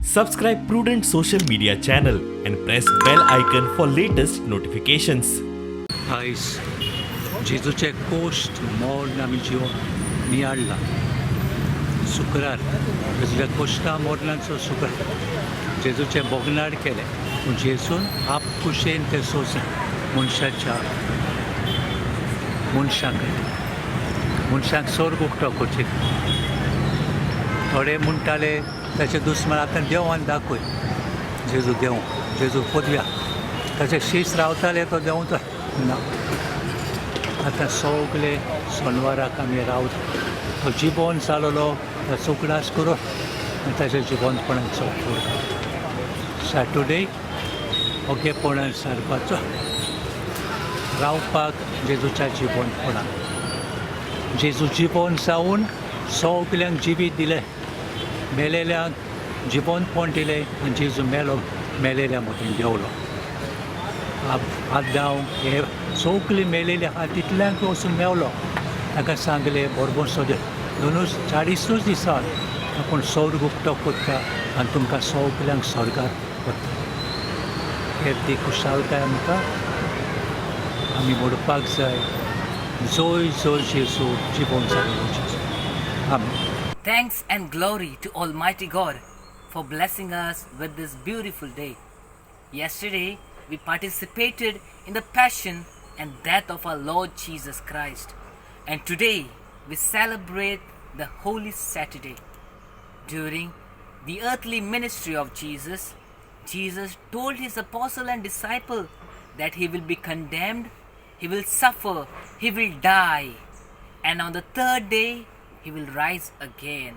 Subscribe Prudent social media channel and press bell icon for latest notifications. आयज जेजूचें cost मर्ण आमी जिवन नियाळ्ळां. शुक्रार जेजूच्या कोश्टा मरणाचो शुक्रार जेजूचें भोगनाड केलें, पूण जेजून आपखुशेन तें सोंसलें मनशाच्या मनशां खातीर, मनशांक स्वर्ग उक्तो करचे. थोडे म्हणटाले ताचे दुस्मान, आतां देवान दाखय जेजू देव, जेजू पदव्या ताचे शीस रावताले तो देंवता ना. आतां सगले सोनवाराक आमी रावता तो जिबोन जालोलो ताचो उगडास करून आनी ताच्या जिवनपणाचो फूड सॅटरडे ओगेपणान सारपाचो रावपाक जेजूच्या जिवनपणाक. जेजू जिबोन जावन सगल्यांक जिवीत दिलें, मेलेल्यांक जिवनपण दिलें आनी जेजू मेलो, मेलेल्या मदीं देंवलो. आदांव हे सगळीं मेलेली आहा तितल्यांक वचून मेवलो. ताका सांगलें बरोबर सोदे दोनूच 40ूच दिसान आपूण स्वर्ग उक्तो करता आनी तुमकां सगल्यांक स्वर्गार व्हरता. हे ती खुशालकाय आमकां आमी म्हणपाक जाय, जय जय जेजू, जिबोन जालेलो जेजू. आमी Thanks and glory to Almighty God for blessing us with this beautiful day. Yesterday, we participated in the passion and death of our Lord Jesus Christ. And today, we celebrate the Holy Saturday. During the earthly ministry of Jesus, Jesus told his apostle and disciple that he will be condemned, he will suffer, he will die, and on the third day he will rise again.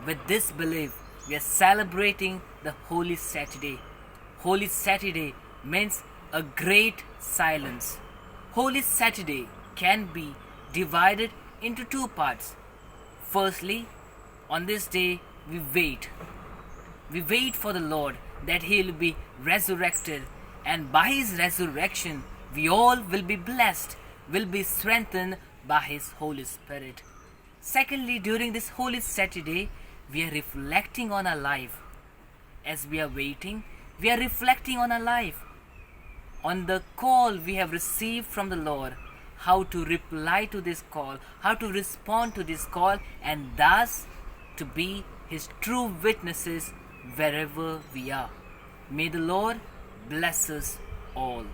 With this belief, we are celebrating the Holy Saturday. Holy Saturday means a great silence. Holy Saturday can be divided into two parts. Firstly, on this day we wait. We wait for the Lord that He will be resurrected, and by His resurrection, we all will be blessed, will be strengthened by His Holy Spirit. Secondly, during this Holy Saturday, we are reflecting on our life. As we are waiting, we are reflecting on our life, on the call we have received from the Lord, how to reply to this call, how to respond to this call, and thus to be His true witnesses wherever we are. May the Lord bless us all.